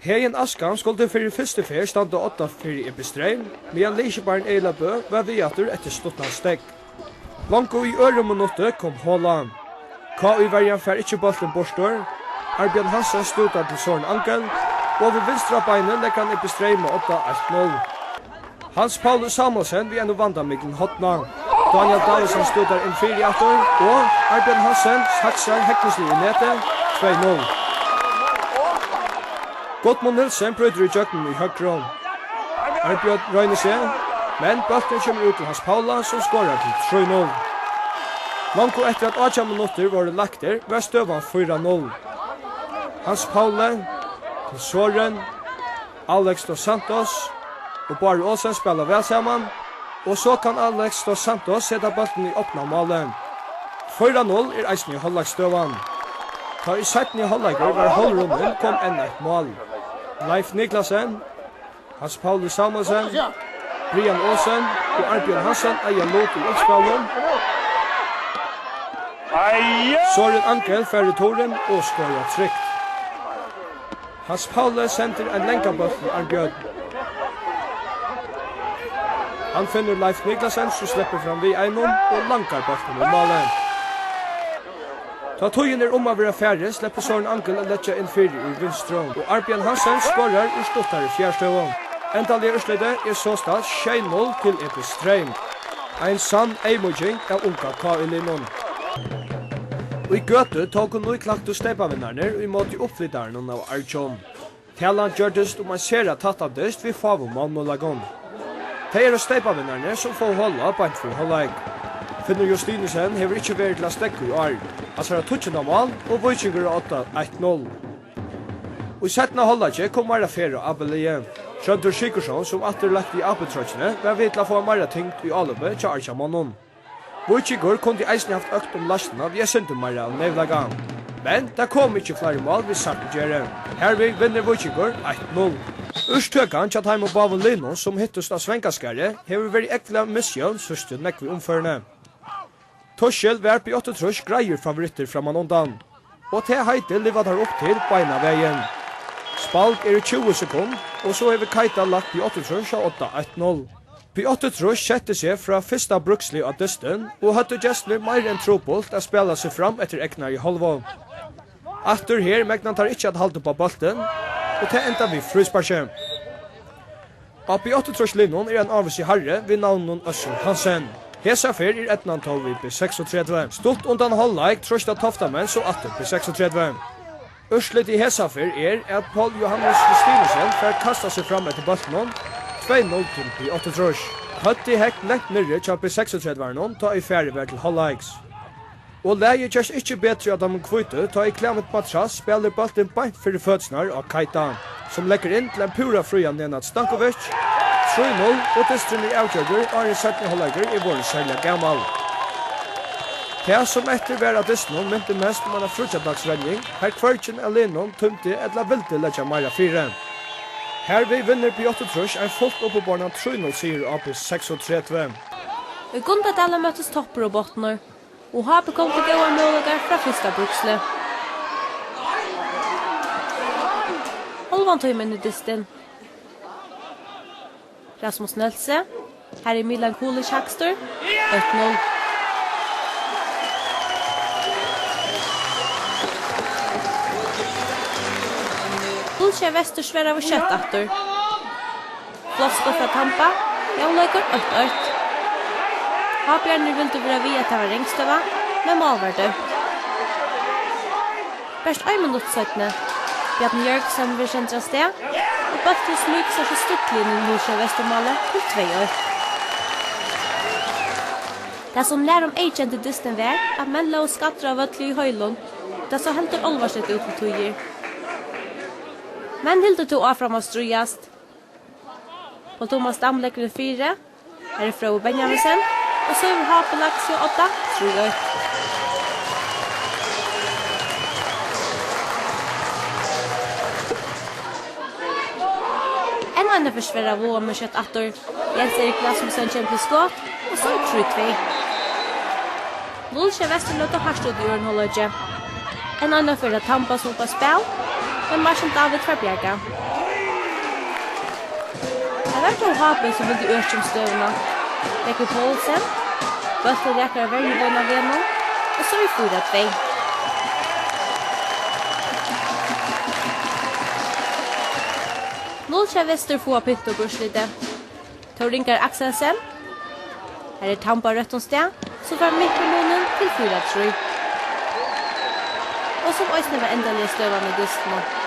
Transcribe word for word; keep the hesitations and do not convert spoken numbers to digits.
Heðin Askan skuldi fyri fyrstu ferð standa á odda fyri Ebbe Streym, meðan liðskiparin Egil Bø var við aftur eftir stuttan steðg. Longu í øðrum minutti kom holan. K Y-verjan fær ikki bóltin burtur. Arnbjørn Hansen stútar til Sorin Angel, og við vinstra beini leggur hann Ebbe Streym á odda, eitt null. Hans Pauli Samuelsen við einum vandamiklum horni. Daniel Davidsen stútar inn fyri aftur, og Arnbjørn Hansen saksar hegnisliga í netið, tvey null. Gudmund Nielsen brýtur ígjøgnum í høgru. Arnbjørn roynir seg, men bólturin kemur út til Hans Paula, sum skorar til trý null. Longu eftir at átjan minuttir vóru lagdir, var støðan fýra null. Hans Pauli til Sorin, Alex dos Santos og Bárður Olsen spæla væl saman, og so kann Alex dos Santos seta bóltin í opna málið. Fýra null er eisini hálvleiksstøðan. Tá ið seinni hálvleikur var hálvrunnin, kom enn eitt mál. Leif Niklasen, Hans Pauli Samuelsen, Brian Olsen og Arnbjørn Hansen eiga lut í uppspælinum. Sorin Angel fær returin og skorar trygt. Hans Pauli sendir ein langan bólt til Arnbjørn. Hann finnur Leif Niklasen, sum sleppur fram við einum og langar bóltin í málið. Tá tíðin er um at vera farin, sleppur Sorin Angel at leggja inn fyri úr vinstru, og Arnbjørn Hansen skorar úr stuttari fjarstøðu. Endaliga úrslitið er sostatt sjey null til Ebbe Streym. Ein sann eyðmýking av unga K Y-liðnum. Í Gøtu tóku nýklaktu steypavinnarnir ímóti uppflytaranum av Argjum. Talan gjørdist um ein sera tættan dyst við fáum málmøguleikum. Tey eru steypavinnarnir, sum fáa hola beint fyri hálvleik. Finnur Justinussen hevur ikki verið til at steðga í ár. Hansara tíggjunda mál og Víkingur á odda, eitt null. Í seinna hálvleiki kom meira ferð á A-liðið. Tróndur Sigurðsson, sum aftur lagt í A-troyggjuni, var við til at fáa meira tyngd í álopið hjá Argjamonnum. Víkingur kundi eisini havt økt um leistina við eitt sindur meira av neyvleika. Men tað kom ikki fleiri mál við sakkugerði. Hervið vinnur Víkingur eitt null. Úrtøkan hjá teimum báðum liðunum, sum hittust á Svangaskarði, hevur verið ógvuliga misjøvn síðstu nógvu umferðini. Tískil var B áttaogtrýss greiðir favorittir frammanundan, og tað heitið liva teir upp til beinan vegin. Spæld eru tjúgu sekund, og so hevur Keita lagt B áttaogtrýss á odda, eitt null. B áttaogtrýss setti seg frá fyrsta brúksli á dystin og høvdu gestirnir meira enn trupult at spæla seg fram eftir egnari hálvu. Aftur her megna teir ikki at halda upp á bóltin, og tað endar við frísparki. Á B áttaogtrýss-liðnum er ein ávísur harri við navninum Øssur Hansen. Hesa ferð er eydnan tó við B seksogtretivu. Stutt undan hálvleik trýsta Toftamenn so aftur B seksogtretivu. Úrslitið hesa ferð er, at Poul Johannes Justinussen fær kastað seg fram eftir bóltinum, tvey null til B áttaogtrýss. Høvdið hekk langt niðri hjá B seksogtretivu-arnum, tá ið farið var til hálvleiks. Og lagið gerst ikki betri av teimum hvítu, tá ið Clement Matras spælir bóltin beint fyri føturnar á Keita, sum leggur inn til ein púra frían Nenad Stankovic. Trý null, og dysturin er avgjørdur, áðrenn seinni hálvleikur er vorðin serliga gamal. Tað, sum eftir var av dystinum, minti mest um eina fríggjadagsvenjing, har hvørgin av liðunum tímdi ella vildi leggja meira fyri. Hervið vinnur B áttaogtrýss ein fult uppibornan trý null sigur á B seksogtretivu. Í Gundadali møttust toppur og botnur, og H B kom til góðar møguleikar frá fyrsta brúksli. Hálvan tíma inn í dystin. Rasmus Nelse, har er Milan Kulic hægstur, eitt null. Kulic Vestur svaraðu skjótt aftur. Flottur skot frá Tamba, javnleikur eitt eitt. H B-arnir vildu vera við, at tað var ringstøða, men mál var dømt. Bert ein minutt seinni. Bjarni Jørgensen verður sendur avstað, og bólturin smýkur seg so stuttliga inn í Nólsoyar Vesturmálið til tvey eitt. Tað, sum lærum eyðkendi dystin, var, at menn lógu skaddir á vølli í heilum. Tað sá heldur álvarsligt út til tíðir. Menn hildu tó áfram at stríðast. Poul Tómas Dam leggur inn fyri. Her er Fróði Benjaminsen. Og so hevur H B lagt seg á odda, trý eitt. Enn einaferð svara Vágamenn skjótt aftur. Jens Erik Rasmussen kemur til skot, og so er trý tvey. Nólsoyar Vestur løgdu hart út í øðrum hálvleiki. Enn einaferð er Tamba, sum upp á spæl, Men Martin David fær bjargað. Tað var tó H B, sum vildi økja um støðuna. Rókur Poulsen. Bólturin rakar verjuvonina vegnum. Og so er fýra tvey. Nólsoyar Vestur fáa pynta upp úrslitið. Tór Ingar Akselsen. Har er Tamba á røttum stað, sum fær minka munin til fýra trý. Og sum eisini var endaliga støðan í dystinum.